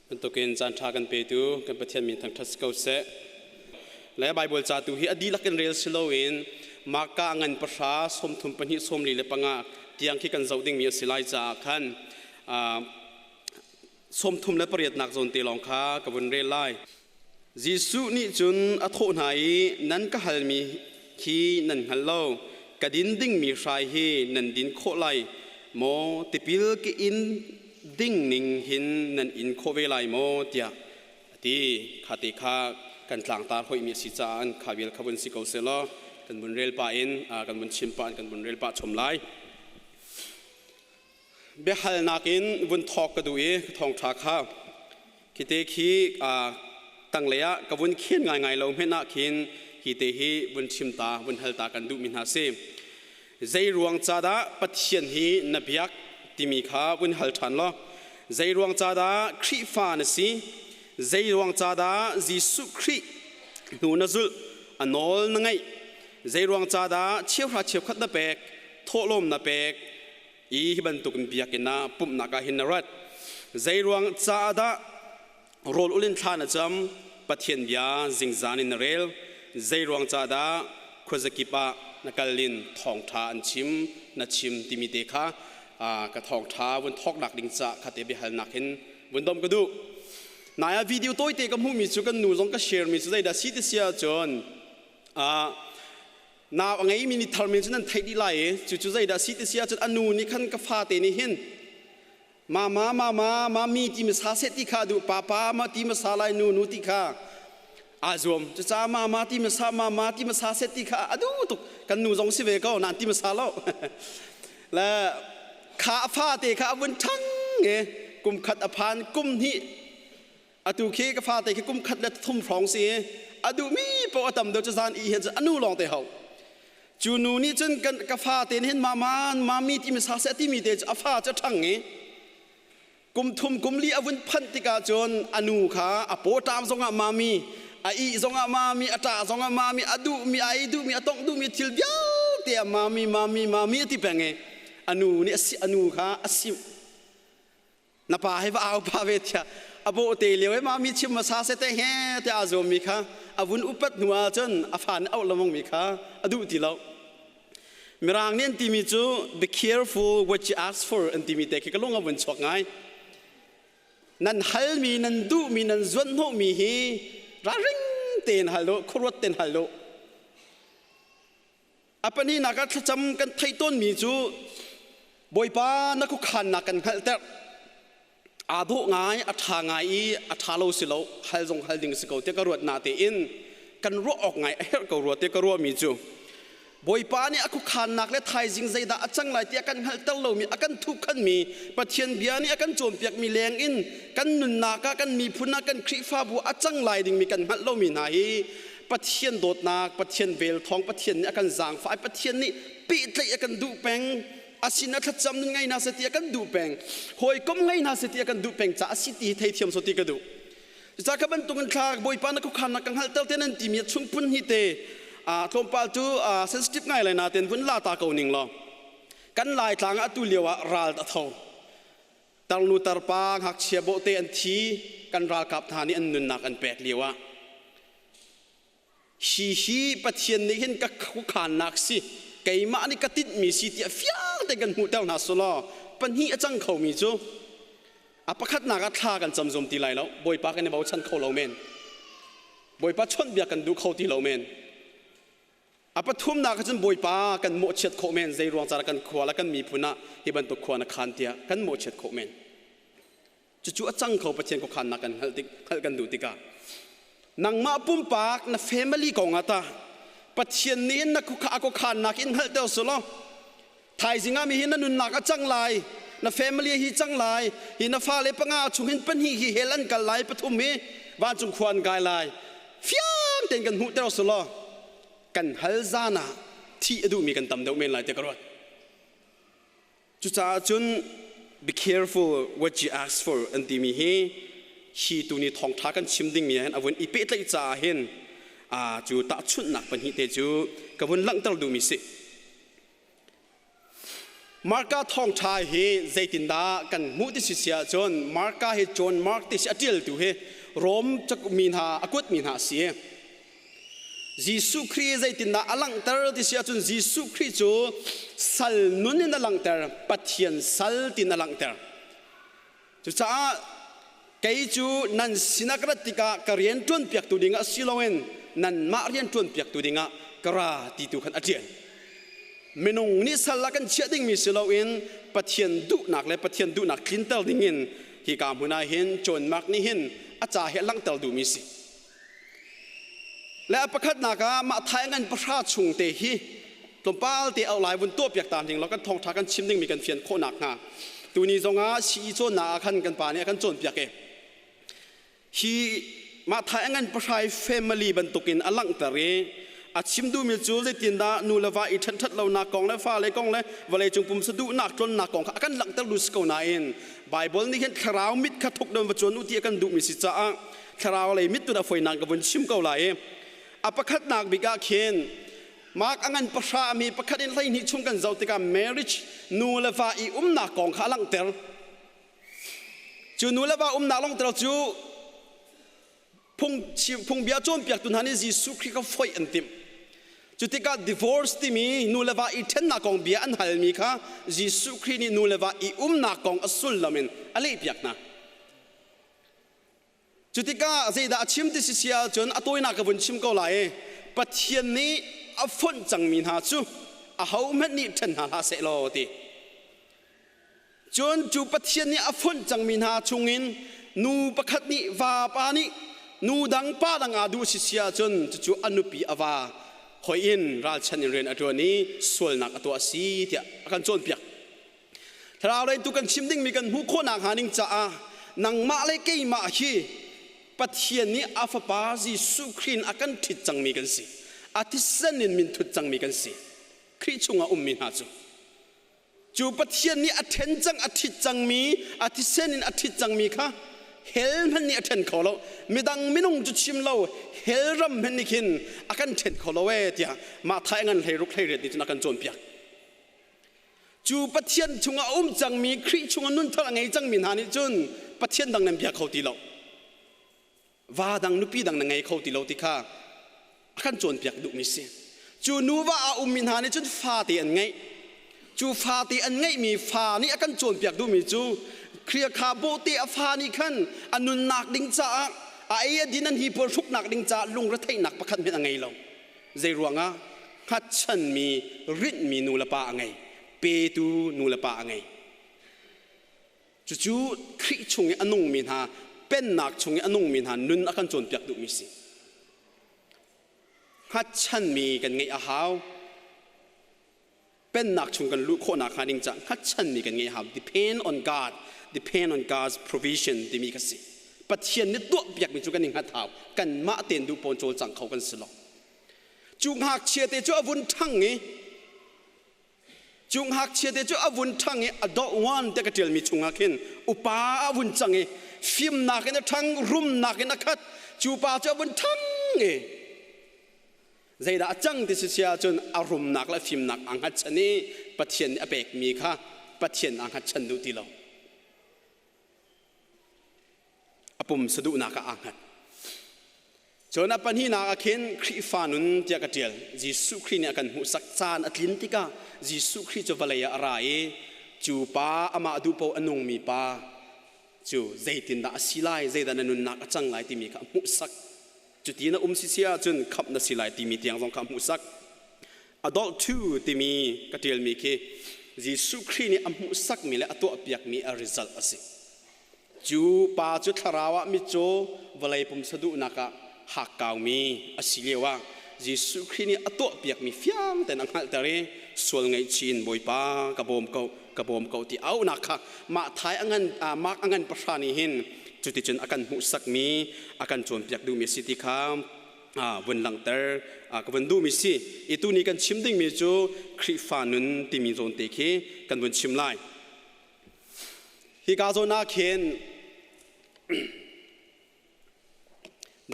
Bantukin caan ṭha kan petu kan Pathian min thangṭhat si ko seh. Le Baibal ca tu hi a dihlak in rel si loin Marka ngan pahra sawmthum pahnih sawmli le panga tiang khi kan zoh dingmi a si lai caah khan sawmthum le pariatnak zawn te lawng kha ka vun rel lai. Jesuh nih cun a thawh hna i nan ka halmi khi nan hngal lo. Ka din dingmi hrai hi nan din khawh lai maw? Tipil ka in ding ning hin nan in khawh ve lai maw? tiah a ti. Kha te kha kan tlangtar hoihmi a si caah an kha vial kha vun si ko seh law kan vun rel pah in kan vun chim pah in kan vun rel pah chom lai. Biahalnak in vun thawk ka duh i thawngṭha kha khite khi tanglei ah ka vun khen ngaingai lo hmenh ah khin hi te hi vun chim ta vun hal ta kan duhmi hna si. Zei ruang ca dah Pathian hi na biak timi kha vun hal ṭhan law zei ruang ca dah Khrihfa na si, zei ruang ca dah Jesuh Khrih hnu na zulh, a nawl na ngaih, zei ruang ca dah cheuhra cheukhat na pek, thawhlawm na pek, i hi bantukin biakinn ah pumhnak ah hin na rat. Zei ruang caah dah rawl ul in thla na cam, Pathian bia zingzan in na rel? Zei ruang caah dah khuazakip ah na kal in thawngṭha an chim, na chim timi te kha ka thawngṭha vun thawknak ding caah khate biahalnak hin vun domh ka duh. Nai ah video tawite ka hmuhmi cu kan nu zong ka share mi cu zeidah si ti si ahcun nau a ngeimi nih tharmi cu nan theih dih lai i cucu zeidah a si ti si ahcun a nu nih khan ka fate nih hin mama mama mami ti hmasa seh ti kha a duh papa ma ti hmasa lai nu nu ti kha aa zuam cucaah mama ti hmasa mama ti hmasa seh ti kha a duh tuk kan nu zong si ve ko nain ti hmasa lo le kha a fate kha a vun ṭhang i kum khat a phan kum hnih Atu khi ka fate khi kum khat le thum hrawng si i a duhmi paoh a tam deuh cu zan i hin cun a nu lawng te ho. Cu nu nih cun kan ka fate nih hin mama mami timi sa seh timi te cu a fa cu a ṭhang i kum thum kum li a vun phanh tikah cun a nu kha a paw ṭam zongah mami a ih zongah mami a ṭah zongah mami a duhmi a ei duhmi a tongh duhmi thil vialte ah mami mami mami a ti peng i a nu nih a si a nu kha a simh Na pa hi va au pah ve tiah a bawhte lio i mah mi chim hmasa se te he tiah aa zuammi kha a vun upat hnu ah cun a fa nih auh lengmang mi kha a duh ti lo. Mirang nih an timi cu be careful what you ask for an timi te khi ka lung a vun chuak ngai. Nan halmi, nan duhmi, nan zuanhnawhmi hi ralring tein hal u, khuaruat tein hal u. A pahnihnak ah thlacam kan theih tawnmi cu Bawipa na khuakhannak kan hngalhter. Aa dawh ngai, a ṭha ngai i a ṭha lo si lo, hal zong hal ding si ko tiah ka ruat natein kan ruah awk ngai a herh ko rua tiah ka ruahmi cu Bawipa nih a khuakhannak le thaizing zeidah a cang lai tiah kan hngalhter lomi a kan thuhkhanmi Pathian bia nih a kan cawnpiakmi lengin kan nunnak ah kan miphun ah kan Khrihfabu a cang lai dingmi kan hngalh lomi hna hi Pathian dawtnak, Pathian vel thawng, Pathian nih a kan zaangfah i Pathian nih pehtlaih a kan duh peng. A sin a thlacam nun ngei hna seh ti a kan duh peng. Hawikom ngei hna seh ti a kan duh peng caah a si ti hi theithiam so ti ka duh. Cucaah ka bantukin thla Bawipa na khuakhannak ka hngalhter te nan timi chung phun hi te tlawmpal cu sensitive ngai lai nain vun la ta ko ning law kan Laitlang ah atu lio ah ral a tho. Tarnu tarpa ngakchia bawhte an thi kan ralkap hna nih an nunnak an pek lio ah hi hi Pathian nih hin ka khuakhannak si keimah nih ka tinhmi si tiah fiang tein kan hmuhter hna sulaw pahnih a cang khomi cu a pakhatnak ah thla kan cam zum ti lai lo Bawipa kan i bochan kho lo men Bawipa chawnhbiak kan duh kho ti lo men A pathumnak ah cun Bawipa kan mawhchiat khawh men zei ruang caah kan khua le kan miphun ah hi bantuk khua na khan tiah kan mawhchiat khawh men. Cucu a cang kho Pathian khuakhannak kan hngalh tik hngalh kan duh tikah nangmah pumpak na family kong ah ta Pathian nih na khuakhannak in hngalhter sulaw thaizing ah mi hi na nunnak a cang lai na family hi cang lai hi na fale panga chung hin pahnih hi hell an kal lai pathum hi vancung khua an kai lai fiang tein kan hmuhter sulaw kan hal zan ah thih a duhmi kan tam deuh men lai tiah ka ruat. Cucaah cun be careful what you ask for an timi hi hi tuni thawngṭha kan chim dingmi ah hin a vun i pehtlaih caah hin cu tahchunhnak pahnih te cu ka vun langhter duhmi si. Marka thawngṭha hi zeitindah kan hmuh ti si si ahcun Marka hi John Mark ti si a ṭialtu hi Rom mi hna a kuatmi hna a si. Jesuh Khrih zeitindah a langhter ti si ahcun Jesuh Khrih cu sal nun in a langhter, Pathian sal tin a langhter. Cucaah kei cu nan sinah ka rat tikah ka rian ṭuanpiaktu dingah si loin nanmah rian ṭuanpiaktu dingah ka ra ti tu khan a ṭial. Minung nih sal ah kan chiah dingmi si loin Pathian duhnak le Pathian duhnak tlinter dingin hika hmun ah hin John Mark nih hin a ca hi a langhter duhmi si. Le a pakhatnak ah mah thai ngan pahra chung te hi tlawmpal te auh lai vun tuah piak ta ning law kan thawngtha kan chim dingmi kan fian khawh nak hnga tuni zongah sii cawnnak ah khan kan pa nih a kan cawnpiak i hi mah thai ngan pahrai family bantukin a langhter i a chim duhmi cu zeitindah nu le va i ṭhenṭhat lonak kong le fale kong le vawleicung pumsa duhnak tlonnak kong kha a kan langhter lu si ko nain Bible nih hin thlarau mit kha thuk don va cuan u ti a kan duhmi si caah thlarau lei mit tu a foinak ka vun chim ko lai i a pakhatnak bik ah khin Mark a ngan pahra mi pakhat in 12 chung kan zoh tikah marriage nu le va i umnak kong kha a langhter. Cu nu le va umnak langhter cu phung phungbia cawnpiaktu hna nih Jesuh Khrih kha foih an timh. Cu tikah divorce timi nu le va i ṭhennak kong bia an halmi kha Jesuh Khrih nih nu le va i umnak kong a sullam in a lehpiak hna. Cu tikah zeidah a chim ti si si ahcun a tawinak ka vun chim ko lai i Pathian nih a fonh cangmi hna cu ahohmanh nih ṭhen hna hlah seh law ti. Cun cu Pathian nih a fonh cangmi hna chungin nu pakhat nih vapa nih nu dang pa dang aa duh si si ahcun cucu a nupi a va hoi in ralchan in rian a ṭuan i sualnak a tuah a si tiah a kan cawnpiak. Thlarau lei tu kan chim dingmi kan hmuh khawhnak hnga ding caah nangmah le keimah hi Pathian nih a fapa Jesuh Khrih in a kan ṭhit cangmi kan si. A thisen in min thut cangmi kan si. Khrih chungah ummi hna cu. Cu Pathian nih a ṭhen cang, a ṭhit cangmi, a thisen in a ṭhit cangmi kha hell hmanh nih a ṭhen kho lo. Midang minung cu chim lo, hell ram hmanh nih khin a kan ṭhen kho lo ee tiah mah thai ngan 16 18 nih cun a kan cawnpiak. Cu Pathian chungah a um cangmi Khrih chungah nunthar a ngei cangmi hna nih cun Pathian dang nan bia kho ti lo. Va dang nupi dang na ngei kho ti lo ti kha a kan cawnpiak duhmi si. Cu nuva a ummi hna nih cun fate an ngeih. Cu fate an ngeihmi fa nih a kan cawnpiak duhmi cu Khrih kha bawhte a fa nih khan a nunnak ding caah a ei a din an hi pawl hruknak ding caah lungretheihnak pakhat hmanh a ngei lo. Zeiruangah hngatchanmi rinhmi nu le pa a ngei, petu nu le pa a ngei. Cucu Khrih chung i a nungmi hna, pennak chung i a nungmi hna nun a kan cawnpiak duhmi si. Hngatchanmi kan ngeih a hau. Pennak chung kan luh khawhnak hnga ding caah hngatchanmi kan ngeih hau. Depend on God, depend on God's provision timi kha si. Pathian nih tuahpiakmi cu kan i hngat hau. Kanmah tein duh pawn cawlcang kho kan si lo. Cu ngakchia te cu a vun ṭhang i cu ngakchia te cu a vun ṭhang i a dawh one te ka ṭialmi chungah khin upa a vun cang i fimnak in a ṭhang rumnak in a khat cu pa cu a vun ṭhang i Zeidah a cang ti si sia cun a rumnak le fimnak aa hngatchan i Pathian nih a pekmi kha Pathian aa hngatchan duh ti lo. A pum saduhnak ah aa hngat. Cun a pahnihnak ah khin Khrihfa nun tiah ka ṭial. Jesuh Khrih nih a kan hmuhsak caan a tlin tikah Jesuh Khrih cu vawlei ah a ra i cu pa amah duh paoh a nungmi pa cu zeitindah a si lai, zeidah na nunnak a cang lai timi kha a hmuhsak. Cuti na um si si ahcun khamh na si lai timi tiang zong kha hmuhsak. Adult 2 timi ka ṭialmi khi Jesuh Khrih nih a hmuhsakmi le a tuahpiakmi a result a si. Cu pa cu thlarau ah mitcaw vawlei pumsa duhnak ah hakkaumi a si lio ah Jesuh Khrih nih a tuahpiakmi fiang tein a hngalhter i sual ngaihchih in Bawipa ka bawm ko ka bawm ko ti auhnak kha mah thai a ngan mark a ngan pahra nih hin cuticun a kan hmuhsakmi a kan cawnpiak duhmi a si ti kha vun langhter ka vun duhmi si i tuni kan chim dingmi cu Khrihfa nun timi zawn te khi kan vun chim lai. Hika zawn ah khin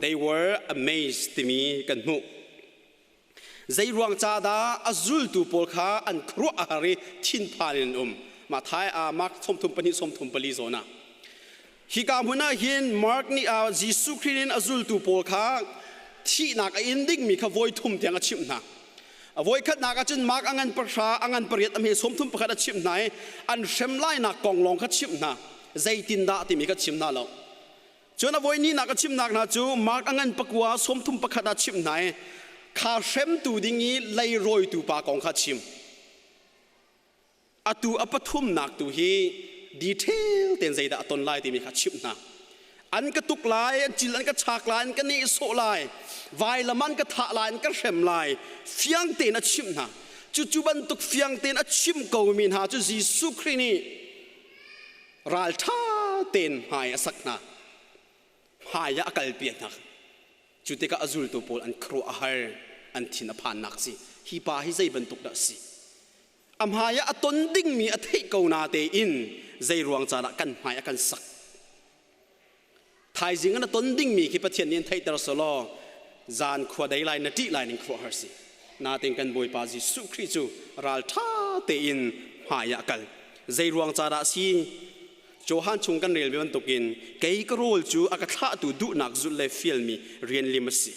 they were amazed timi kan hmuh. Zei ruang ca dah a zultu pawl kha an khuaruah a har i thinphan in an um? Matthai ah Mark 32 34 zawn ah. Hika hmun ah hin Mark nih Jesuh Khrih in a zultu pawl kha thihnak a in dingmi kha voi thum tiang a chimh hna. A voi khatnak ah cun Mark a ngan pahra, a ngan pariat, a hme 31 a chimh hna i an hrem lainak kong lawng kha chimh hna. Zeitindah timi kha chim hna lo. Cun a voi hnihnak a chimnak hna cu Mark a ngan pakua 31 ah chimh hna i kha hremtu ding i leirawitu pa kong kha chim. Atu a pathumnak tu hi detail tein zeidah a ton lai timi kha chimh hna. An ka tuk lai, an cil an ka chak lai, an ka nehsawh lai, vailam an ka thah lai, an ka hrem lai, fiang tein a chimh hna. Cucu bantuk fiang tein a chim komi hna cu Jesuh Khrih nih ralṭha tein hmai a sak hna. Hmai ah a kalpi hna. Cu tikah a zultu pawl an khuaruah a har, an thin a phannak si. Hi pa hi zei bantuk dah a si? A hmai ah a ton dingmi a theih ko na tein zei ruang ca dah kan hmai a kan sak? Thaizing ah na ton dingmi khi Pathian nih an theihter selaw zan khua dei lai na ṭih lai ning khuah har si. Natin kan Bawipa Jesuh Khrih cu ralṭha tein hmai ah a kal. Zei ruang ca dah a si? Johan chung kan relmi bantukin kei ka rawl cu a ka thlahtu duhnak zulh le fialmi rian lim a si.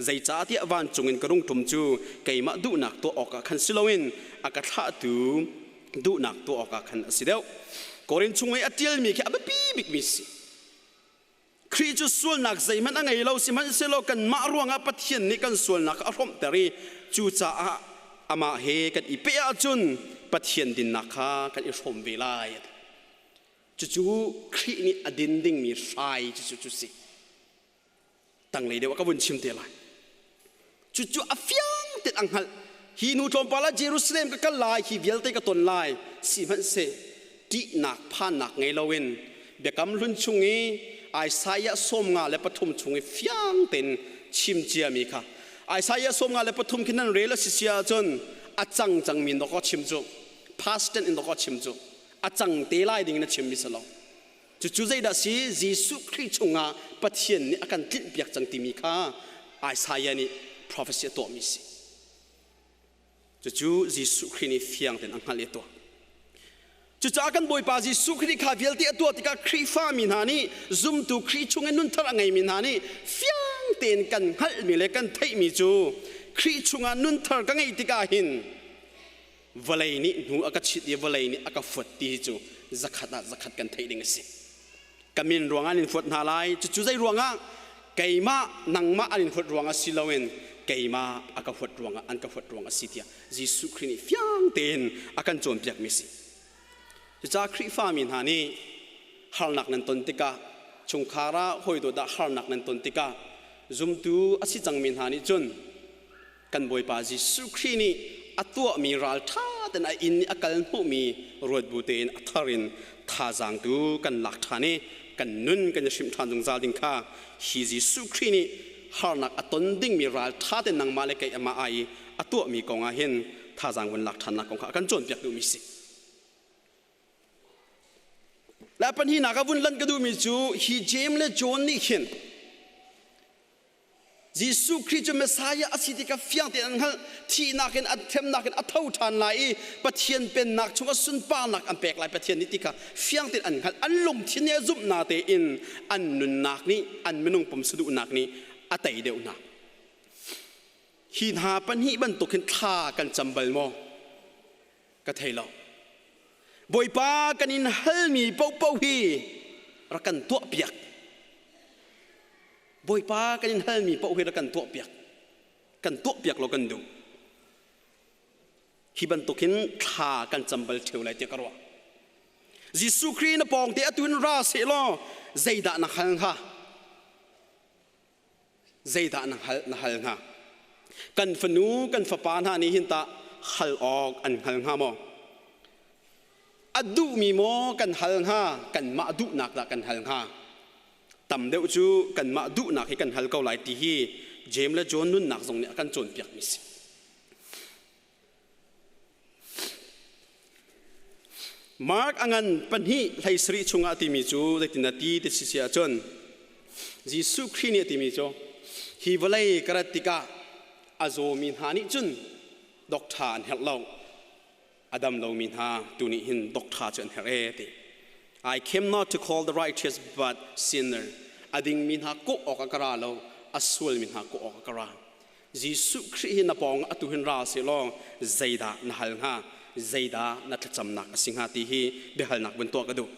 Zeicahtiah vancung in ka rung ṭum cu keimah duhnak tuah awkah khan si loin a ka thlahtu duhnak tuah awkah khan a si deuh. Korin chung i a ṭialmi khi a biapi bikmi si. Khrih cu sualnak zeihmanh a ngei lo sihmanhsehlaw kanmah ruangah Pathian nih kan sualnak a hrawmhter i cucaah amah he kan i peh ahcun Pathian dinnak kha kan i hrawm ve lai. Cucu Khrih nih a din dingmi hrai cucu cu si. Tanglei deuh ah ka vun chim te lai. Cucu a fiang tein a hngalh. Hi nu tlawmpal ah Jerusalem ka kal lai, hi vialte ka ton lai. Sihmanhseh ṭihnak phannak ngei loin biakam hlun chung i Isaiah 53 chung i fiang tein chim ciami kha Isaiah 53 khi nan rel a si si ahcun a cang cangmi in dawkaw chim cu past tense in dawkaw chim cu a cang te lai ding in a chimmi si lo. Cucu zeidah si? Jesuh Khrih chungah Pathian nih a kan tlinhpiak cang timi kha Isaiah nih prophecy a tuahmi si. Cucu Jesuh Khrih nih fiang tein a hngalh i a tuah. Cucaah kan Bawipa Jesuh Khrih kha vialte a tuah tikah Khrihfa mi hna nih zumtu Khrih chung in nunthar a ngeimi hna nih fiang tein kan hngalhmi le kan theihmi cu Khrih chungah nunthar ka ngeih tikah hin vawlei nih hnu a ka chit i vawlei nih a ka fuat ti hi cu zakhat ah zakhat kan theih ding a si. Ka min ruangah an in fuat hna lai. Cucu zei ruangah? Keimah nangmah an in huat ruangah si loin keimah a ka huat ruangah an ka huat ruangah a si tiah Jesuh Khrih nih fiang tein a kan cawnpiakmi a si. Cucaah Khrihfa mi hna nih harnak nan ton tikah chungkhar ah hawi dawt ah harnak nan ton tikah zumtu a si cangmi hna nih cun kan Bawipa Jesuh Khrih nih a tuahmi ralṭha tein a inn i a kal hnawhmi ruat bu tein a thar in thazaang tu kan lak ṭhan i kan nun kan i hrimh ṭhan zungzal ding kha hi Jesuh Khrih nih harnak a ton dingmi ralṭha tein nangmah le kei amah ai i a tuahmi kong ah hin thazaang vun lak ṭhannak kong kha a kan cawnpiak duhmi si. Le pahnihnak ah vun lanh ka duhmi cu hi Jeim le John nih hin Jesuh Khrih cu Messiah a si ti kha fiang tein an hngalh. Thihnak in a hremnak in a tho ṭhan lai i Pathian pennak chungah sunparnak an pek lai Pathian nih ti kha fiang tein an hngalh. An lungthin nih a zumhnak tein an nunnak nih an minung pum saduhnak nih a tei deuh hna. Hi hna pahnih bantuk hin thla kan cam bal maw? Ka thei lo. Bawipa kan in halmi paohpaoh hi rak kan tuahpiak. Bawipa kan in halmi paoh hi rak kan tuahpiak. Kan tuahpiak law kan duh. Hi bantukin thla kan cam bal ṭheo lai tiah ka ruah. Jesuh Khrih na pawng te atu in ra seh law zeidah na hal hnga? Zeidah na hal na hal hnga? Kan fanu kan fapa hna nih hin tah hal awk an hngal hnga maw? A duhmi maw kan hal hnga? Kanmah duhnak dah kan hal hnga? Tam deuh cu kanmah duhnak hi kan hal ko lai ti hi Jeim le John nunnak zong nih a kan cawnpiakmi si. Mark a ngan pahnih hlei sarih chungah a timi cu zeitin a ti ti si si ahcun Jesuh Khrih nih a timi cu hi vawlei ka rat tikah A zawmi hna nih cun doctor an herh lo. A dam lomi hna tu nih hin doctor cu an herh ee ti. I came not to call the righteous but sinner. A dingmi hna kawh awk ah ka ra lo, a sualmi hna kawh awk ah ka ra. Jesuh Khrih hi na pawng atu hin ra seh law zeidah na hal hnga? Zeidah na thlacamnak a si hnga ti hi biahalnak vun tuah ka duh.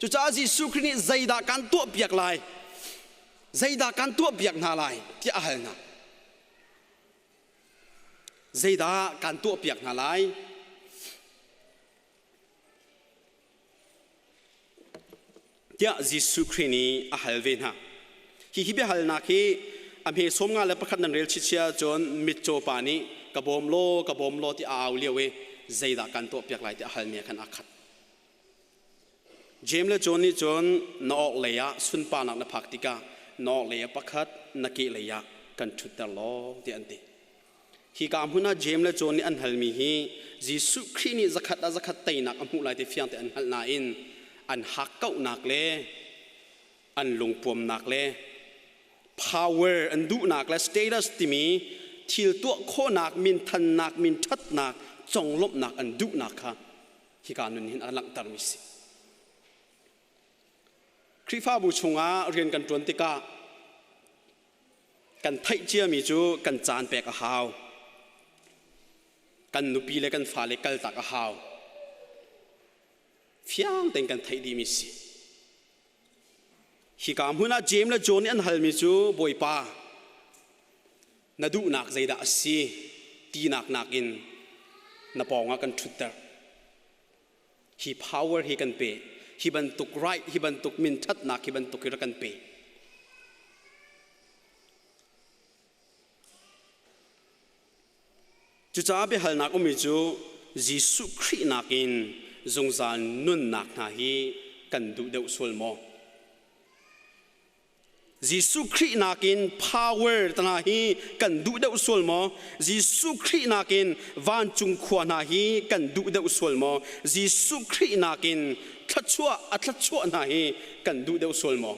Cucaah Jesuh Khrih nih zeidah kan tuahpiak lai? Zeidah kan tuahpiak hna lai tiah a hal hna. Zeidah kan tuahpiak hna lai? Tiah Jesuh Khrih nih a hal ve hna. Hihi biahalnak hi a hme 51 nan rel chichia cun mitcaw pa nih ka bawm law, ka bawm law ti a au lio i zeidah kan tuahpiak lai ti a halmi ah khan aa khat. Jeim le John nih cun na awk lei ah sunparnak na phak tikah na awk lei ah pakhat, na ke lei ah kan ṭhutter law tiah an ti. Hika hmun ah Jeim le John nih an halmi hi Jesuh Khrih nih zakhat ah zakhat teinak a hmuh lai ti fiang te an hngalh nain an hakkauhnak le an lungpuamnak le power an duhnak le status timi thil tuah khawhnak minthannak minṭhatnak conglawmhnak an duhnak kha hika nun hin a langhtermi si. Khrihfabu chungah rian kan ṭuan tikah Kan theih ciami cu kan caan pek a hau. Kan nupi le kan fale kaltak a hau. Fiang tein kan theih dihmi si. Hika hmun ah Jeim le John nih an halmi cu Bawipa, na duhnak zeidah a si tinak nakin na pawngah kan ṭhutter. Hi power hi kan pe. Hi bantuk right, hi bantuk minthatnak, hi bantuk hi rak kan pe. Cucaah biahalnak ummi cu Jesuh Khrih nakin zungzal nunnak hna hi kan duh deuh sual maw? Jesuh Khrih nakin power hna hi kan duh deuh sual maw? Jesuh Khrih nakin vancung khua hna hi kan duh deuh sual maw? Jesuh Khrih nakin thluachuah a thluachuah hna hi kan duh deuh sual maw?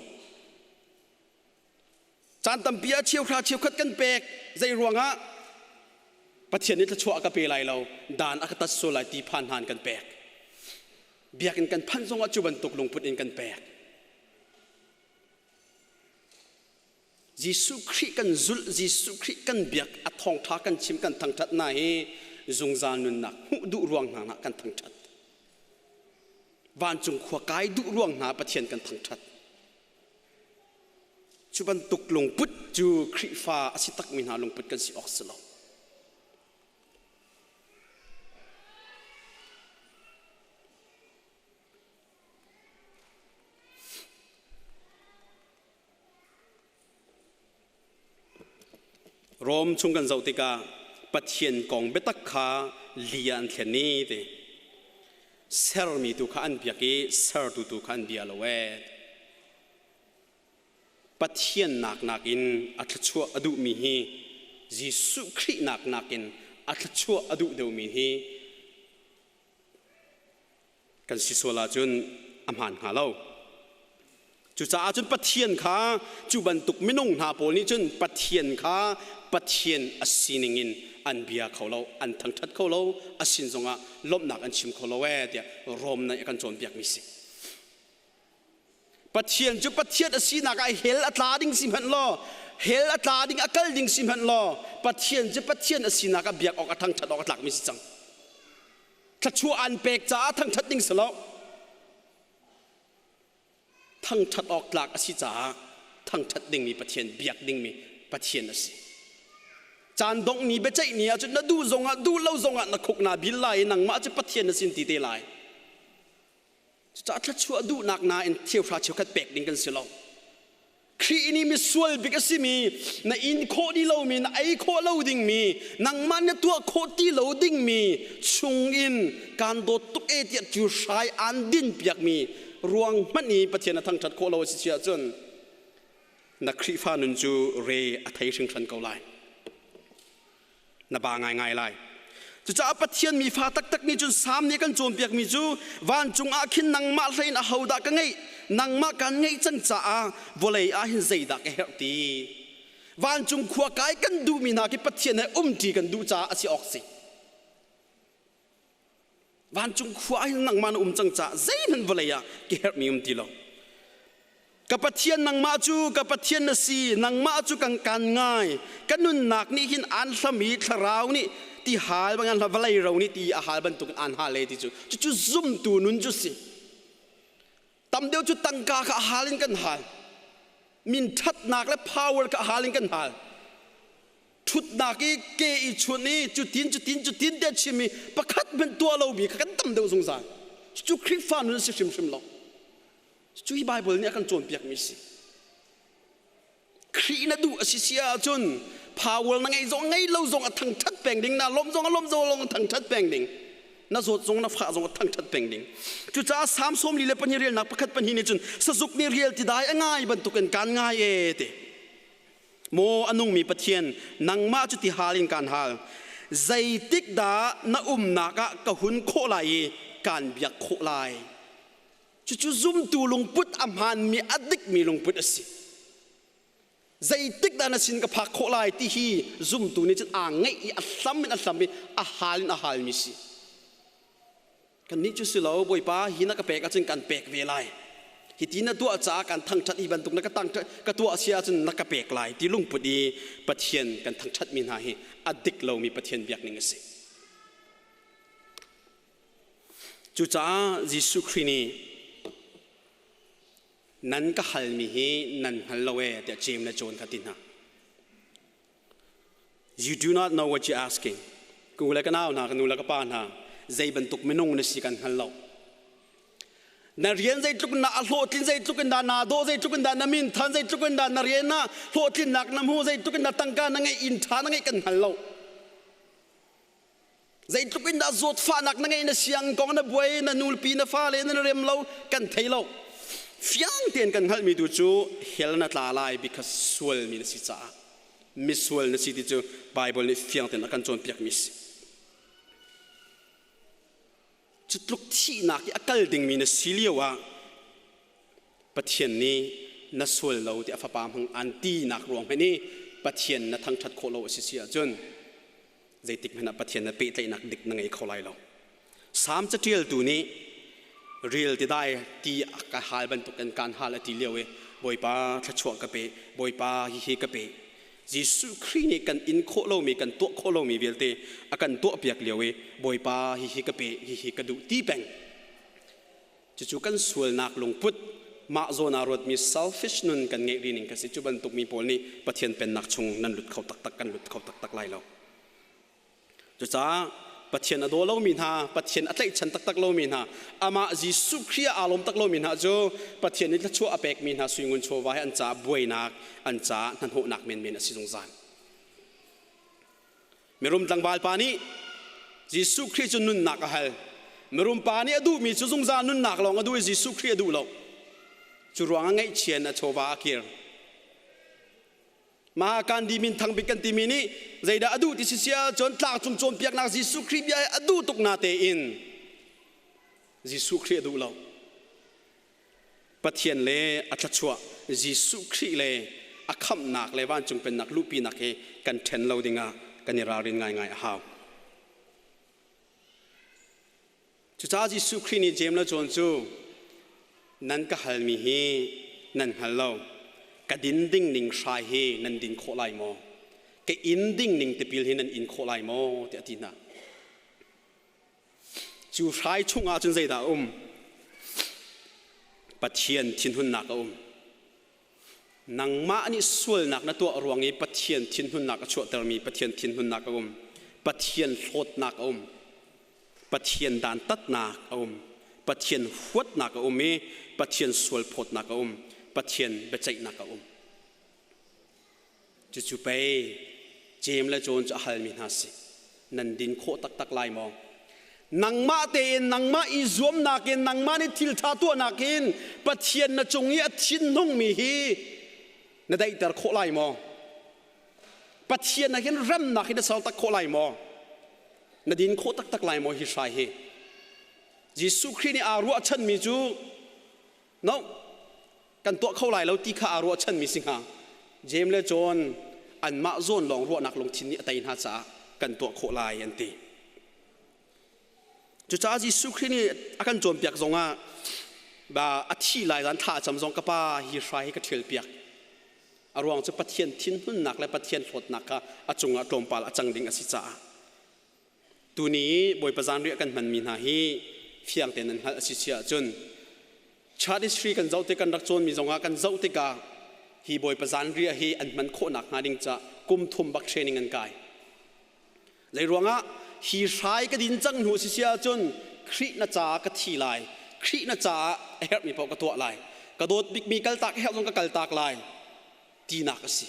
Caan tampi ah cheuhra cheukhat kan pek zei ruangah Pathian nih thluachuah a ka pe lai lo dan a ka tat sual lai ti phan hna in kan pek. Biakinn kan phanh zongah cu bantuk lungput in kan pek. Jesuh Khrih kan zulh, Jesuh Khrih kan biak, a thawngṭha kan chim, kan thangṭhat hna hi zungzal nunnak hmuh duh ruang hna ah kan thangṭhat. Vancung khua kai duh ruang hna Pathian kan thangṭhat. Cu bantuk lungput cu Khrihfa a si takmi hna lungput kan si awk si lo. Rom chung kan zoh tikah Pathian kong biatak kha li ah an thlen i ti. Sermi tu kha an biak i sertu tu kha an bia lo ee. Pathian nak nakin a thluachuah a duhmi hi Jesuh Khrih nak nakin a thluachuah a duh deuhmi hi kan si sual ahcun a hmaan hnga lo. Cucaah cun Pathian kha cu bantuk minung hna pawl nih cun Pathian kha Pathian a sining in an bia kho lo, an thangṭhat kho lo, a sin zongah lawmhnak an chim kho lo ee tiah Rom nih a kan cawnpiakmi si. Pathian cu Pathian a sinak ah hell a tla ding si hmanh law, hell a tla ding a kal ding si hmanh law, Pathian cu Pathian a sinak ah biak awk a thangṭhat awk a tlakmi si cang. Thluachuah an pek caah thangṭhat ding si lo. Thangṭhat awk tlak a si caah thangṭhat dingmi Pathian, biak dingmi Pathian a si. Caan dongh ni biaceih ni ahcun na duh zongah duh lo zongah na khuk naa bil lai i nangmah cu Pathian na sin ti te lai. Cucaah thluachuah duhnak nain cheuhra cheukhat pek ding kan si lo. Khrih nih misual bik a simi, na in khawh ti lomi, na ei khawh lo dingmi, nangmah na tuah khawh ti lo dingmi chungin kaan dawt tuk e tiah cu hrai aan din piakmi ruang hmanh i Pathian a thangṭhat khawh lo a si si ahcun na Khrihfa nun cu re a thei hringhran ko lai. Na ba ngaingai lai. Cucaah Pathian mi fa taktak nih cun Salm nih kan cawnpiakmi cu vancung ah khin nangmah hlei in ahodah ka ngeih nangmah kan ngeih cang caah vawlei ah hin zeidah ka herh ti. Vancung khua kai kan duhmi hna khi Pathian he umṭi kan duh caah a si awk si. Vancung khua ah hin nangmah na um cang caah zeihmanh vawlei ah ka herhmi um ti lo. Ka Pathian nangmah cu ka Pathian na si, nangmah cu kan kan ngai. Ka nunnak nih hin aan hlam i thlarau nih ti hal bang an vawlei ro nih ti a hal bantuk in aan hal e ti cu cucu zumtu nun cu si. Tam deuh cu tangka kha a hal in kan hal. Min ṭhatnak le power kha a hal in kan hal. Ṭhutnak i ke i chuan i cutin cutin cutin te chim i pakhat hmanh tuah lomi kha kan tam deuh zungzal. Cucu Khrihfa nun a si hrimhrim lo. Cucu hi Baibal nih a kan cawnpiakmi a si. Khrih na duh a si si ahcun power na ngeih zong ngei lo zong a thangṭhat peng ding, na lawmh zong a lawmh zong a thangṭhat peng ding. Na zawt zong na fah zong a thangṭhat peng ding. Cucaah Salm 42 relnak pakhat pahnih nih cun sazuk nih rial ti dai a ngai bantukin kaan ngai e ti. Maw a nungmi Pathian, nangmah cu ti hal in kaan hal. Zeitik dah na umnak ah ka hun khawh lai i kaan biak khawh lai? Cucu zumtu lungput a hmaanmi a dikmi lungput a si. Zeitik dah na sin ka phak khawh lai ti hi zumtu nih cun aa ngeih i a hlam in a hlam i a hal in a halmi si. Kannih cu si lo, Bawipa hi na ka pek ahcun kan pek ve lai. Hi ti na tuah caah kan thangṭhat hi bantuk na ka tangṭhat ka tuah si ahcun na ka pek lai ti lungput i Pathian kan thangṭhatmi hna hi a dik lomi Pathian biakning a si. Cucaah Jesuh Khrih nih nan ka halmi hi nan hngal lo ee tiah Jeim le John kha ti hna. You do not know what you're asking. Ka u le ka nau hna, ka nu le ka pa hna, zei bantuk minung na si kan hngal lo. Na rian zeitluk in dah a hlawhtlin, zeitluk in dah naa dawh, zeitluk in dah na min than, zeitluk in dah na rian ah hlawhtlinnak na hmu, zeitluk in dah tangka na ngeih, inn ṭha na ngeih kan hngal lo. Zeitluk in dah zawtfahnak na ngeih na siang kong na buai na nulpi na fale na rem lo kan thei lo. Fiang tein kan hngalhmi tu cu hell na tla lai because sualmi na si caah misual na si ti cu Bible nih fiang tein a kan cawnpiakmi si. Cu tluk thihnak i a kal dingmi na si lio ah Pathian nih na sual lo ti a fapa hmang an tinak ruang hmanh i Pathian na thangṭhat khawh lo a si si ahcun zeitik hmanh ah Pathian na pehtlaihnak dik na ngei kho lai lo. Salm caṭialtu nih ril ti dai ti ka hal bantuk in kaan hal a ti lio i Bawipa thluachuah ka pe, Bawipa hihi ka pe. Jesuh Khrih nih kan in khawh lomi, kan tuah khawh lomi vialte a kan tuahpiak lio i Bawipa hihi ka pe, hihi ka duh ti peng. Cucu kan sualnak lungput, mah zawn aa ruatmi selfish nun kan ngeih rih ning kha si. Cu bantuk mi pawl nih Pathian pennak chung nan lut kho taktak, kan lut kho taktak lai lo. Cucaah Pathian a daw lomi hna, Pathian a tlaihchan taktak lomi hna, amah Jesuh Khrih ah aa lawm tak lomi hna cu Pathian nih thluachuah a pekmi hna sui ngun chawva he an caah buainak, an caah hnahnawhnak menmen a si zungzal. Mirum tlangval pa nih Jesuh Khrih cu nunnak a hal. Mirum pa nih a duhmi cu zungzal nunnak lawng a duh i Jesuh Khrih a duh lo. Cu ruangah ngaihchia in a chawva a kir. Maha Gandhi min thangbik kan timi nih zeidah a duh ti si si ahcun tlangcung cawnpiaknak Jesuh Khrih bia a duh tuk na tein Jesuh Khrih a duh lo. Pathian le a thluachuah Jesuh Khrih le a khamhnak le vancung pennak luhpinak hi kan ṭhen lo dingah kan i ralrin ngaingai a hau. Cucaah Jesuh Khrih nih Jeim le John cu nan ka halmi hi nan hngal lo. Ka din ding ning hrai hi nan din khawh lai maw? Ka in ding ning tipil hi nan in khawh lai maw? tiah a ti hna. Cu hrai chungah cun zeidah a um? Pathian thinhunnak a um. Nangmah nih sualnak na tuah ruang i Pathian thinhunnak a chuahtermi Pathian thinhunnak a um. Pathian hlawtnak a um. Pathian dantatnak a um. Pathian huatnak a um i Pathian sualphawtnak a um. Pathian biaceihnak a um. Cucu pei Jeim le John cu a halmi hna si. Nan din khawh taktak lai maw? Nangmah tein nangmah i zuamnak in nangmah nih thil ṭha tuahnak in Pathian na cung i a thinhungmi hi na daihter khawh lai maw? Pathian ah hin remnak hi na ser tak khawh lai maw? Na din khawh taktak lai maw hi hrai hi? Jesuh Khrih nih aa ruahchanmi cu no kan tuah kho lai lo ti kha aa ruahchanmi si hnga. Jeim le John Anmah zawn lawng ruahnak lungthin nih a tei hna caah kan tuah khawh lai an ti. Cucaah Jesuh Khrih nih a kan cawnpiak zongah ba a thi lai zan thla a cam zong ka pa hi hrai hi ka ṭhial piak. A ruang cu Pathian thinhunnak le Pathian hlawtnak kha a cungah tlawmpal a cang ding a si caah. Tuni i Bawipa zanriah kan hmanmi hna hi fiang tein nan hngalh a si si ahcun Church history kan zoh tik kan rak cawnmi zongah kan zoh tikah hi Bawipa zanriah hi an hman khawhnak hnga ding ca kum thum bak training an kai. Zei ruangah hi hrai ka din cang hnu si si ahcun Khrih na caah ka thi lai, Khrih na caah a herhmi paoh ka tuah lai, ka dawt bikmi kaltak a herh zong ka kaltak lai tinak a si.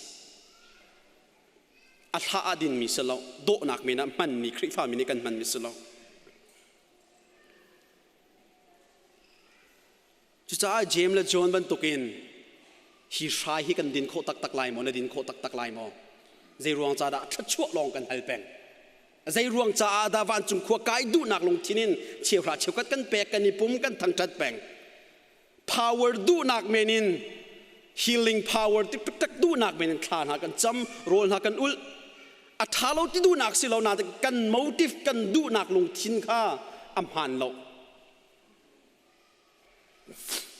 A hla ah dinmi si lo, dawhnak men ah hmanmi Khrihfami nih kan hmanmi si lo. Cucaah Jeim le John bantukin hi hrai hi kan din khawh taktak lai maw, na din khawh taktak lai maw? Zei ruang ca dah thluachuah lawng kan hal peng? Zei ruang caah dah vancung khua kai duhnak lungthin in cheuhra cheukhat kan pek, kan i pum, kan thangṭhat peng? Power duhnak men in healing power tik taktak duhnak men in thla hna kan cam, rawl hna kan ulh. A ṭha lo ti duhnak si lo nain kan motive kan duhnak lungthin kha a hmaan lo.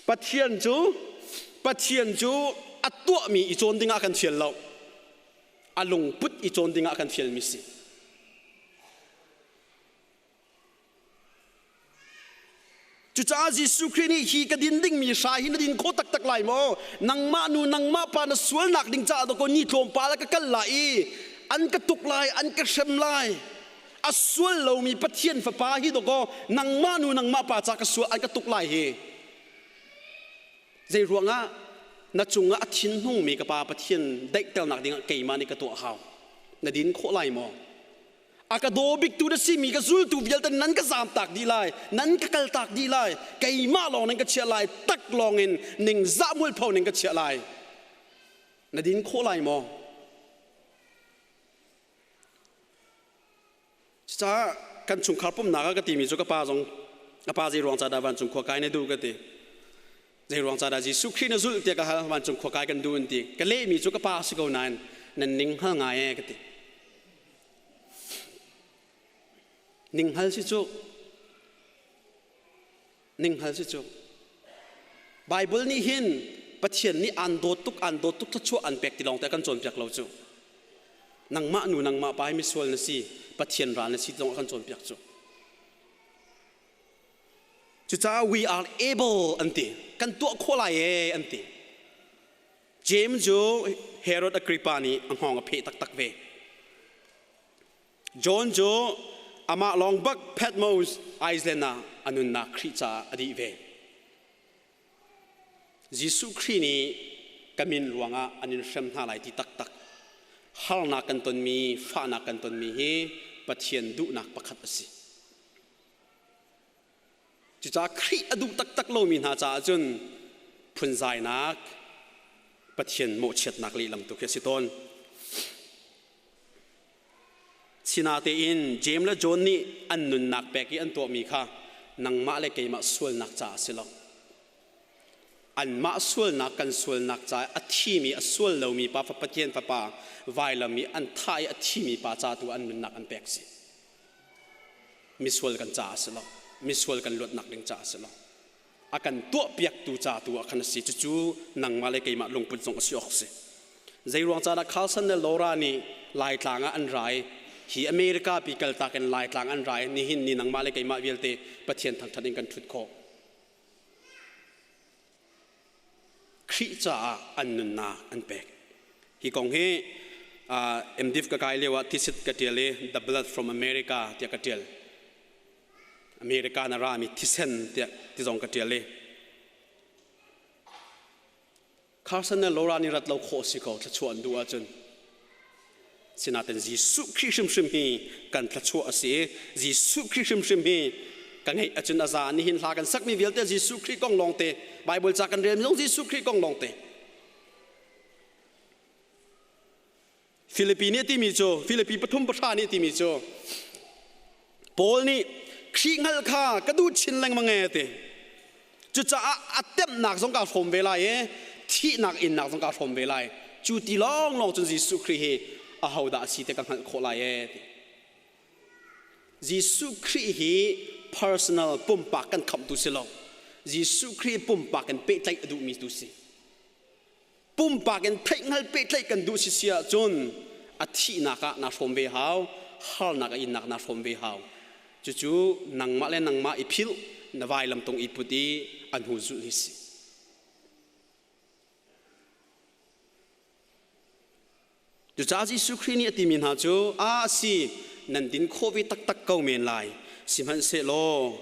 Pathian cu Pathian cu a tuahmi i cawn dingah kan fial lo. A lungput i cawn dingah kan fialmi si. Cucaah Jesuh Khrih nih hi ka din dingmi hrai hi na din kho taktak lai maw? Nangmah nu nangmah pa na sualnak ding caah dawkaw ni tlawmpal ah ka kal lai i an ka tuk lai, an ka hrem lai. A sual lomi Pathian fapa hi dawkaw nangmah nu nangmah pa ca ka sual an ka tuk lai hi. Zei ruangah na cungah a thinhungmi ka pa Pathian daihternak dingah keimah nih ka tuah hau. Na din khawh lai maw? A ka daw biktu na simi ka zultu vialte nan ka zamtak dih lai, nan ka kaltak dih lai, keimah lawng nan ka chiah lai, tak lawng in ningzah mualpho ning ka chiah lai. Na din khawh lai maw? Cucaah kan chungkhar pumhnak ah ka timi cu ka pa zong ka pa zei ruang ca dah vancung khua kai na duh ka ti. Zei ruang ca dah Jesuh Khrih na zulh tiah ka hal vancung khua kai kan duh an ti. Ka lehmi cu ka pa si ko nain nan ning hngal ngai ee ka ti. Ning hngal si cu ning hngal si cu Bible nih hin Pathian nih aan dawt tuk aan dawt tuk thluachuah an pek ti lawng te kan cawnpiak lo cu nangmah nu nangmah pa hi misual na si Pathian ral na si ti lawng a kan cawnpiak cu cucaah we are able an ti kan tuah khawh lai ee an ti James cu Herod Agrippa nih a hngawng a pheh taktak ve John cu amah lawng bak Patmos Island ah a nunnak Khrih caah a dih ve. Jesuh Khrih nih ka min ruangah an in hrem hna lai ti taktak harnak kan tonmi, fahnak kan tonmi hi Pathian duhnak pakhat a si. Cucaah Khrih a duh taktak lomi hna caah cun phunzainak, Pathian mawhchiatnak lehlam tu khi a si tawn. Sinatein Jeim le John nih an nunnak pek i an tuahmi kha nangmah le keimah sualnak caah a si lo. Anmah sualnak kan sualnak caah a thimi a sual lomi pa Pathian Fapa vailam i an thah i a thimi pa ca tu an nunnak an pek si. Misual kan caah a si lo. Misual kan luatnak ding caah a si lo. A kan tuahpiaktu ca tu ah khan a si. Cucu nangmah le keimah lungput zong a si awk si. Zei ruang ca dah Carlson le Laura nih Laitlang ah an ra i hi America pi kaltak in Laitlang an ra i nihin ni nangmah le keimah vialte Pathian thangṭhat in kan ṭhut khawh. Khrih caah an nunnak an pek. Hi kong hi MDiv ka kai lio ah thesis ka ṭial i The Blood from America tiah ka ṭial. America na rami thisen tiah ti zong ka ṭial i Carson le Laura nih rat lo khawh si ko thluachuah an duh ahcun sinain Jesuh Khrih hrimhrim hi kan thluachuah a si i Jesuh Khrih hrimhrim hi ka ngeih ahcun a za nihin hla kan sakmi vialte Jesuh Khrih kong lawngte Bible ca kan relmi zong Jesuh Khrih kong lawngte Filipi nih a timi cu Filipi pathum pahra nih a timi cu Paul nih Khrih hngalh kha ka duh chin lengmang e ti. Cucaah a temhnak zong kaa hrawm ve lai i thihnak innak zong kaa hrawm ve lai. Cu ti lawnglawng cun Jesuh Khrih hi ahodah a si ti ka hngalh khawh lai ee ti. Jesuh Khrih hi personal pumpak kan khamhtu si lo. Jesuh Khrih pumpak in pehtlaih a duhmi tu si. Pumpak in theihhngal pehtlaih kan duh si si ahcun a thihnak ah naa hrawm ve hau, harnak a innak naa hrawm ve hau. Cucu nangmah le nangmah i philh, na vailamtung i put i a hnu zulh hi si. Cucaah Jesuh Khrih nih a timi hna cu, "A si, nan din khawh ve taktak ko men lai. Sihmanhsehlaw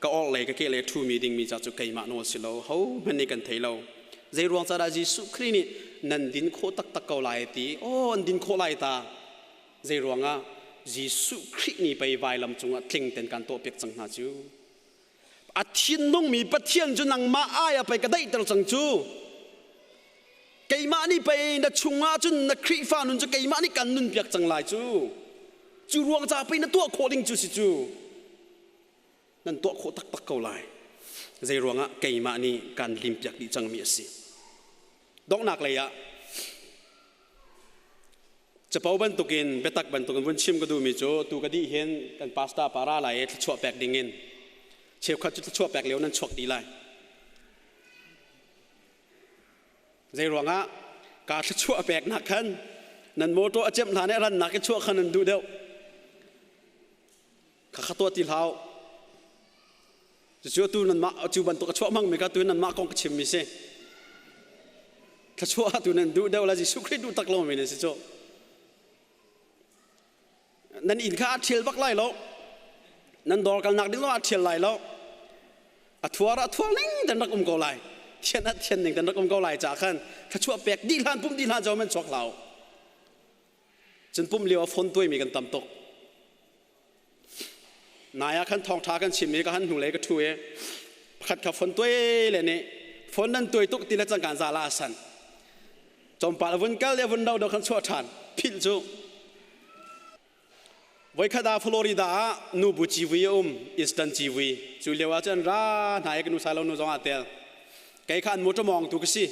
ka orhlei ka kehlei ṭhumi dingmi ca cu keimah nawl si lo, hohmanh nih kan thei lo." Zei ruang caah dah Jesuh Khrih nih nan din khawh taktak ko lai a ti? Aw, an din khawh lai ta. Zei ruangah Jesuh Khrih nih pei vailam cungah tling ten kan tuahpiak cang hna cu. A thinlungmi Pathian cu nangmah ai ah pei ka daihter cang cu. Keimah nih pei na chungah cun na Khrihfa nun cu keimah nih kan nunpiak cang lai cu. Cu ruang ca pei na tuah khawh ding cu si cu. Nan tuah khawh taktak ko lai. Zei ruangah keimah nih kan limpiak dih cangmi a si. Donghnak lei ah Capo bantukin biatak bantukin vun chim ka duhmi cu tu ka dih hin kan pastor pa ra lai i thluachuah pek dingin cheukhat cu thluachuah pek lio nan chuak dih lai. Zei ruangah ka thluachuah peknak khan nan motor a cemh hlan i rannak i chuah khan nan duh deuh. Kha kha tuah ti hlah. Cucu atu nanmah cu bantuk a chuah hmangmi kha tu nanmah kong ka chimmi si. Thluachuah tu nan duh deuh la Jesuh Khrih duh tak lomi nan si cu. Nan inn kha a ṭhial bak lai lo. Nan dawr kalnak ding zong a ṭhial lai lo. A thuar a thuar ning dan rak um ko lai. Thian a thian ning dan rak um ko lai ca khan thluachuah pek dih hlan pum dih hlan zo man chuak hlah. Cun pum lio a phone tuaimi kan tam tuk. Nai ah khan thawngṭha kan chim i ka han hnulei ka ṭhu i pakhat kha phone tuai le nih phone nan tuai tuk ti le cangkaan za la a san. Tlawmpal a vun kal le a vun do do khan chuah ṭhan. Philh cu. Voikhat ah Florida ah nubu civui a um, Eastern civui. Cu lio ah cun ra hna i ka nu sailo nu zong aa tel. Kei kha an motor mawngtu ka si.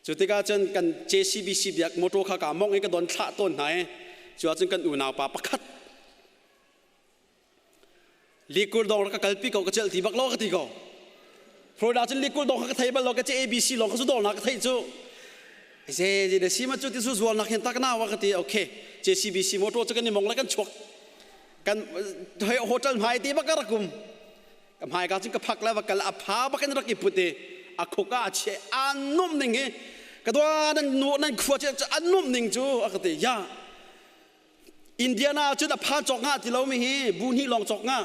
Cu tikah cun kan JCBC biak motor kha kaa mongh i ka don thlah tawn hna i cu ahcun kan unau pa pakhat likur dong rak ka kalpi ko ka celh ti bak lo ka ti ko. Florida cun likur dong kha ka thei bal lo ka ce ABC lawng ka zu dawr na ka theih cu. Ze ze na si ma cu ti zu zual nak hin tak na wa ka ti okay JCBC motor cu kan i mong le kan chuak kan hotel hmai ti bak ka rak um Ka hmaika cun ka phak le va kal a pha bak in rak i put i a khuk ah a chiah aa nuamh ning hi ka dua nan nu nan khua cu an nuamh ning cu a ka ti ya Indiana cun a pha cawk nga ti lomi hi bu hnih lawng cawk nga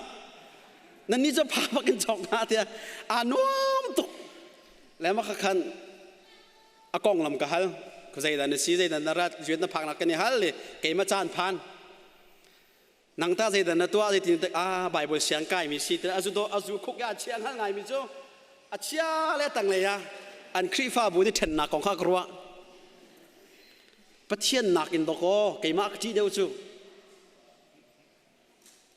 nan ni cu pha bak in cawk nga tiah aa nuam tuk le ma kha khan a konglam ka hal zeidah na si zeidah na rat zuat na phak nak kan i hal le keimah caan phan Nang ta zeidah na tuah zeitin te ah Bible siang kai mi si te azu do azu khuk ya chia ngal ngai mi cu a chia le tang lei ah an Khrihfabu nih ṭhennak kong kha ka ruah. Pathian nak in dawkaw keimah ka ṭih deuh cu.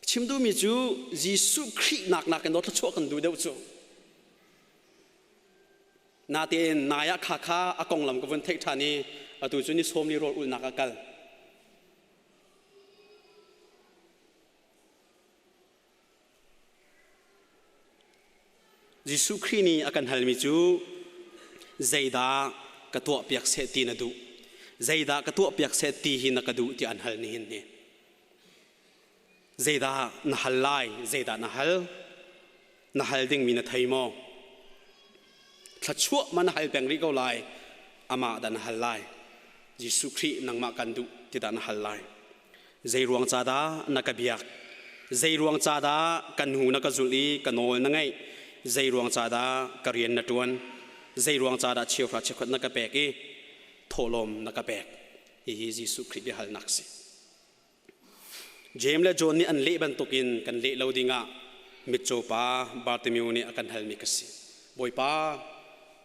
Chim duhmi cu Jesuh Khrih nak nakin dawt thluachuah kan duh deuh cu. Natein nai ah kha kha a konglam ka vun theih ṭhan i atu cu ni sawm li rawl ulhnak ah kal. Jesuh Khrih nih a kan halmi cu zeidah ka tuahpiak seh ti na duh? Zeidah ka tuahpiak seh ti hi na ka duh tiah an hal nihin ni. Zeidah na hal lai? Zeidah na hal? Na hal dingmi na thei maw? Thluachuah ma na hal peng rih ko lai? Amah dah na hal lai? Jesuh Khrih nangmah kan duh ti dah na hal lai? Zei ruang ca dah na ka biak? Zei ruang ca dah kan hnu na ka zulh i ka nawl na ngaih? Zei ruang ca dah ka rian na ṭuan? Zei ruang ca dah cheuhra cheukhat na ka pek i thawhlawm na ka pek? Hihi Jesuh Khrih biahalnak a si. Jeim le John nih an leh bantukin kan leh lo dingah mitcaw pa Bartimeu nih a kan halmi ka si. Bawipa,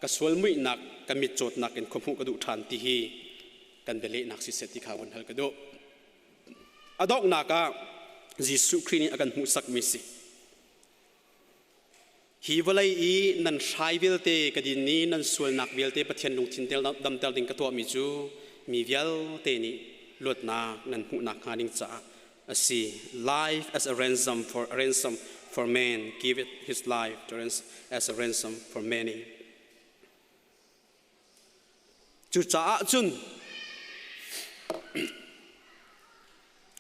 ka sual muihnak ka mitcawtnak in khuahmuh ka duh ṭhan ti hi kan bialehnak siseh ti kha vun hal ka duh. A donghnak ah Jesuh Khrih nih a kan hmuhsakmi si. Hi vawlei i nan hrai vialte ka din i nan sualnak vialte Pathian lungthin damter ding ka tuahmi cu mi vialte nih luatnak nan hmuhnak hnga ding caah a si. Life as a ransom for a ransom for man, give it his life to as a ransom for many. Cucaah cun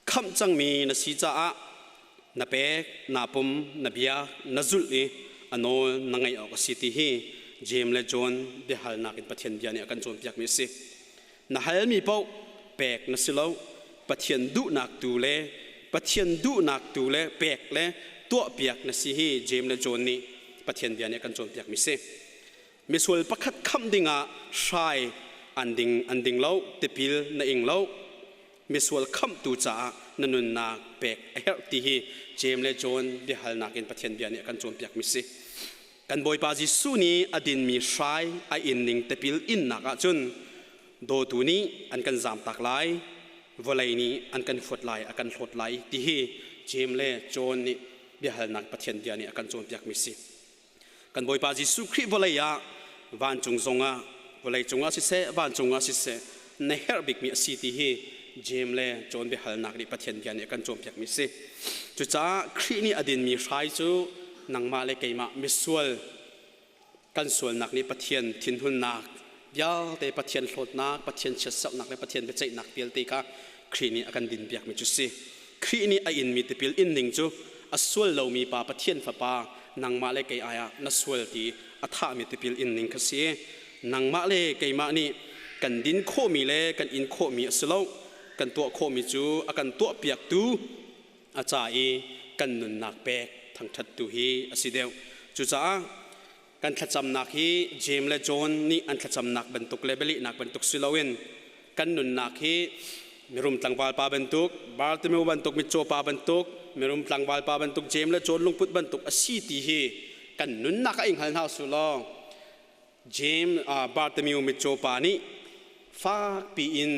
khamh cangmi na si caah na pek, naa pum, na biak, na zulh i a nawl na ngaih awk a si ti hi Jeim le John biahalnak in Pathian bia nih a kan cawnpiakmi a si. Na halmi paoh pek na si lo, Pathian duhnak tu le Pathian duhnak tu le pek le tuahpiak na si hi Jeim le John nih Pathian bia nih a kan cawnpiakmi a si. Misual pakhat khamh dingah hrai an ding an ding lo, tipil na ing lo. Misual khamhtu caah na nunnak pek a herh ti hi Jeim le John biahalnak in Pathian bia nih a kan cawnpiakmi si. Kan Bawipa Jesuh nih a dinmi hrai a inning tipil innak ahcun dawtu nih an kan zamtak lai, vawlei nih an kan fuat lai, a kan hlawt lai ti hi Jeim le John nih biahalnak Pathian bia nih a kan cawnpiakmi si. Kan Bawipa Jesuh Khrih vawlei ah vancung zongah vawlei cungah siseh vancung ah siseh na herh bikmi a si ti hi Jeim le John biahalnak nih Pathian bia nih a kan cawnpiakmi a si. Cucaah Khrih nih a dinmi hrai cu nangmah le keimah misual kan sualnak nih Pathian thinhunnak vialte Pathian hlawtnak, Pathian chiatserhnak le Pathian biaceihnak vialte kha Khrih nih a kan dinpiakmi cu si. Khrih nih a inmi tipil inning cu a sual lomi pa Pathian Fapa nangmah le kei ai ah na sual ti a thahmi tipil inning kha si. Nangmah le keimah nih kan din khawhmi le kan in khawhmi a si lo. Kan tuah khawhmi cu a kan tuahpiaktu a ca i kan nunnak pek thangṭhattu hi a si deuh. Cucaah kan thlacamnak hi Jeim le John nih an thlacamnak bantuk le bialehnak bantuk si loin kan nunnak hi mirum tlangval pa bantuk, Bartimeu bantuk, mitcaw pa bantuk, mirum tlangval pa bantuk, Jeim le John lungput bantuk a si ti hi kan nunnak ah i hngal hna su law James Bartimeu mitcaw pa nih fakpi in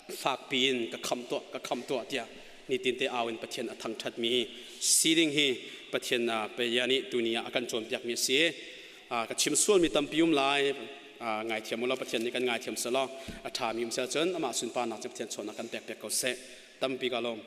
fakpi in ka khamh tuah ka khamh tuah tiah nitinte au in Pathian a thangṭhatmi si ding hi Pathian bia nih tuni ah a kan cawnpiakmi a si. Ka chim sualmi tampi um lai ngaithiam u law Pathian nih kan ngaithiam selaw a ṭhami um seh cun amah sunparnak cu Pathian chawnhnak kan pek piak ko seh. Tampi ka lawm.